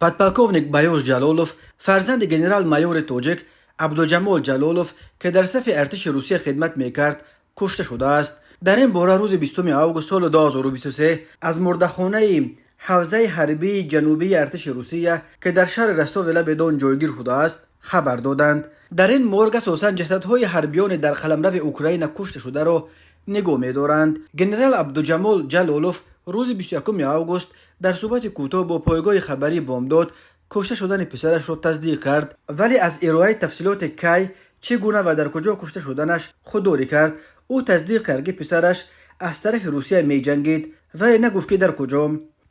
Подполковник Баёш Ҷалолов, фарзанди генерал-майори тоҷик Абдуҷамол Ҷалолов, ки дар сафи артиши Русия хидмат мекард, кушта шудааст. Дар ин бора рӯзи 20 август соли 2023 аз мурдахонаи ҳавзаи ҳарбии ҷанубии артиши Русия, ки дар шаҳри Ростови лаби Дон ҷойгир шудааст, хабар доданд. Дар ин морг асосан ҷасадҳои ҳарбиёни дар қаламрави Украина кушта шударо нигоҳ медоранд. Генерал Абдуҷамол Ҷалолов рӯзи 21 август дар суҳбати кӯтоҳ бо пойгоҳи хабарии «Бомдод» кушта шудани писарашро тасдиқ кард, вале аз ироаи тафсилоти кай, чӣ гуна ва дар куҷо кушта шуданаш худдорӣ кард. Ӯ тасдиқ кард, ки писараш аз тарафи Русия меҷангид, вале нагуфт, ки дар куҷо.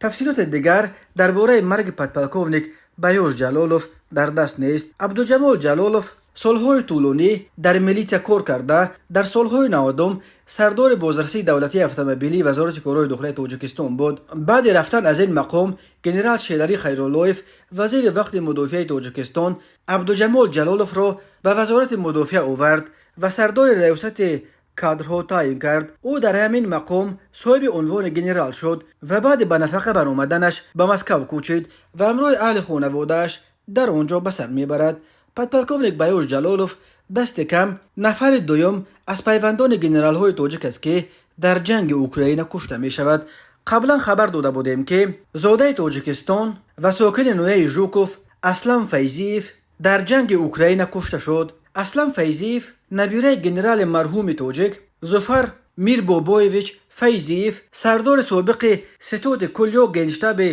Тафсилоти дигар дар бораи марги подполковник Баёш Ҷалолов дар даст нест. Абдуҷамол Ҷалолов солҳои тӯлонӣ дар милитсия кор карда, дар солҳои 90-ум сардори бозрасии давлатии автомобилии Вазорати корҳои дохилаи Тоҷикистон буд. Баъди рафтан аз ин мақом генерал Шералӣ Хайруллоев, вазири вақти мудофиаи Тоҷикистон, Абдуҷамол Ҷалоловро ба Вазорати мудофиа овард ва сардори раёсати кадрҳо таъин кард. Ӯ дар ҳамин мақом соҳиби унвони генерал шуд ва баъди ба нафақа баромаданаш ба Москав кӯчид ва ҳамроҳи аҳли хонаводааш дар он ҷо ба сар мебарад. Подполковник Баёш Ҷалолов дасти кам нафари дуюм аз пайвандони генералҳои тоҷик аст, ки дар ҷанги Украина кушта мешавад. Қаблан хабар дода будем, ки зодаи Тоҷикистон ва сокини ноҳияи Жуков Аслам Файзиев дар ҷанги Украина кушта шуд. Аслам Файзиев набираи генерали марҳуми тоҷик Зуфар Мирбобоевич Файзиев, сардори собиқи Ситоди кул ё Генштаби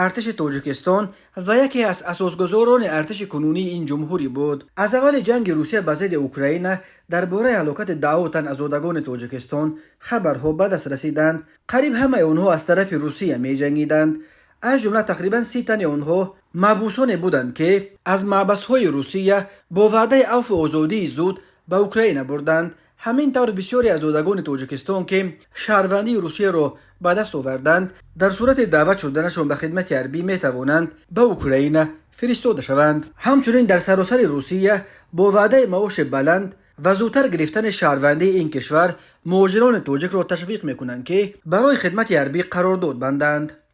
артиши Тоҷикистон ва яке аз асосгузорони артиши кунунии ин ҷумҳурӣ буд. Аз аввали ҷанги Русия ба зидди Украина дар бораи ҳалокати даҳҳо тан аз зодагони Тоҷикистон хабарҳо ба даст расиданд. Қариб ҳамаи онҳо аз тарафи Русия меҷангиданд. Аз ҷумла тақрибан 30 тани онҳо маҳбусоне буданд, ки аз маҳбасҳои Русия бо ваъдаи афву озодии зуд ба Украина бурданд. Ҳамин тавр, бисёре аз зодагони Тоҷикистон, ки шаҳрвандии Русияро ба даст оварданд, дар сурати даъват шуданашон ба хидмати ҳарбӣ метавонанд ба Украина фиристода шаванд. Ҳамчунин дар саросари Русия бо ваъдаи маоши баланд ва зудтар гирифтани шаҳрвандии ин кишвар муҳоҷирони тоҷикро ташвиқ мекунанд, ки барои хидмати ҳарбӣ қарордод банданд.